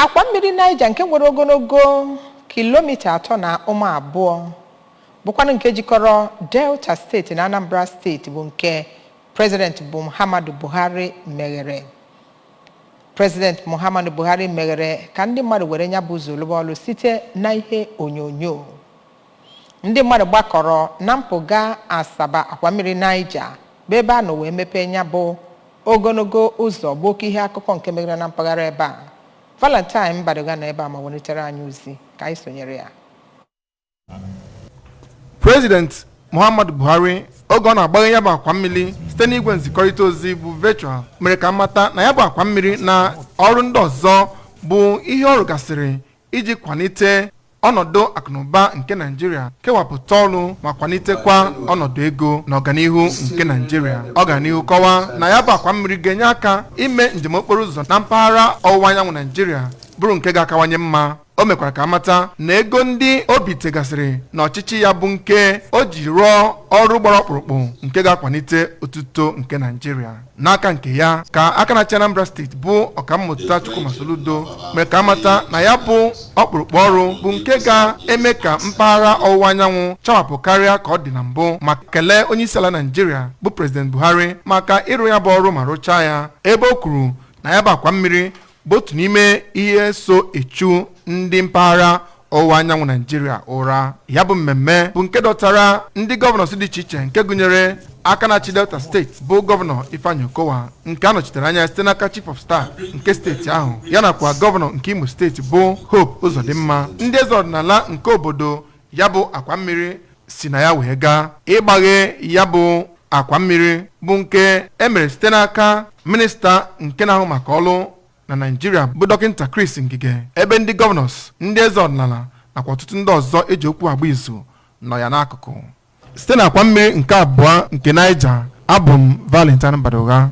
Akwa mmiri Niger nke nwere ogologo kilomita 3.2 bụkwanụ nke jikọrọ Delta Steeti na Anambra Steeti bụ nke Prezident Muhammadu Buhari meghere. Prezident Muhammadu Buhari meghere ka ndị mmadụ were ya bụ ụzọ lụba ọlụ site na ihe onyonyo. Ndị mmadụ gbakọrọ na mpụga Asaba akwa mmiri Niger bụ ebe a nọ wee mepee ya bụ ogologo ụzọ bụ oke ihe akụkọ nke meghere na mpaghara ebe a. Valentine Mbadugha nọ ebe a ma welitere anyị ozi ka anyị sonyere ya. President Muhammadu Buhari, oge ọ na-agbaghe ya bụ akwa mmiri site n'igwe nzikọrịta ozi bụ virtual, mere ka mata na ya bụ akwa mmiri na ọrụ ndị ọzọ bụ ihe ọ rụgasịrị iji kwalite ọnọdụ akụnụba nke Naijiria, kewapụta ọrụ ma kwalitekwa ọnọdụ ego na ọganihu nke Naijiria. Ọ gara n'ihu kọwaa na ya bụ akwa mmiri ga-enye aka ime njem okporo ụzọ na mpaghara ọwụwa anyanwụ Naijiria bụrụ nke ga-akawanye mma. O mekwara ka amata na ego ndị o bitegasịrị n'ọchịchị ya bụ nke o ji rụọ ọrụ gbara ọkpụrụkpụ nke ga-akwalite otuto nke Naijiria. N'aka nke ya, ka aka na-achị Anambra Steeti bụ Ọkammụta Chukwuma Soludo mere ka amata na ya bụ ọkpụrụkpụ ọrụ bụ nke ga-eme ka mpaghara ọwụwa anyanwụ chawapụ karịa ka ọ dị na mbụ, ma kelee onyeisiala Naijiria bụ President Buhari maka ịrụ ya bụ ọrụ ma rụchaa ya, ebe o kwuru na ya bụ akwa mmiri bụ otu n'ime ihe so echu ndị mpaghara ọwụwa anyanwụ Naijiria ụra. Ya bụ mmemme bụ nke dọtara ndị gọvanọ dị iche iche, nke gụnyere aka na-achị Delta Steeti bụ Gọvanọ Ifeanyi Okowa, nke a nọchitere anya site n'aka Chief of Staff nke steeti ahụ, ya nakwa gọvanọ nke Imo Steeti bụ Hope Uzodimma. Ndị eze ọdịnala nke obodo ya bụ akwa mmiri si na ya wee gaa ịgbaghe ya bụ akwa mmiri bụ nke emere site n'aka minista nke na-ahụ maka ọlụ na Naijiria bụ Dọkịta Chris Ngige, ebe ndị gọvanọs, ndị eze ọdịnala nakwa ọtụtụ ndị ọzọ eji okwu agba izu nọ ya n'akụkụ. Site na akwa mmiri nke abụọ nke Niger, abụ m Valentine Mbadugha.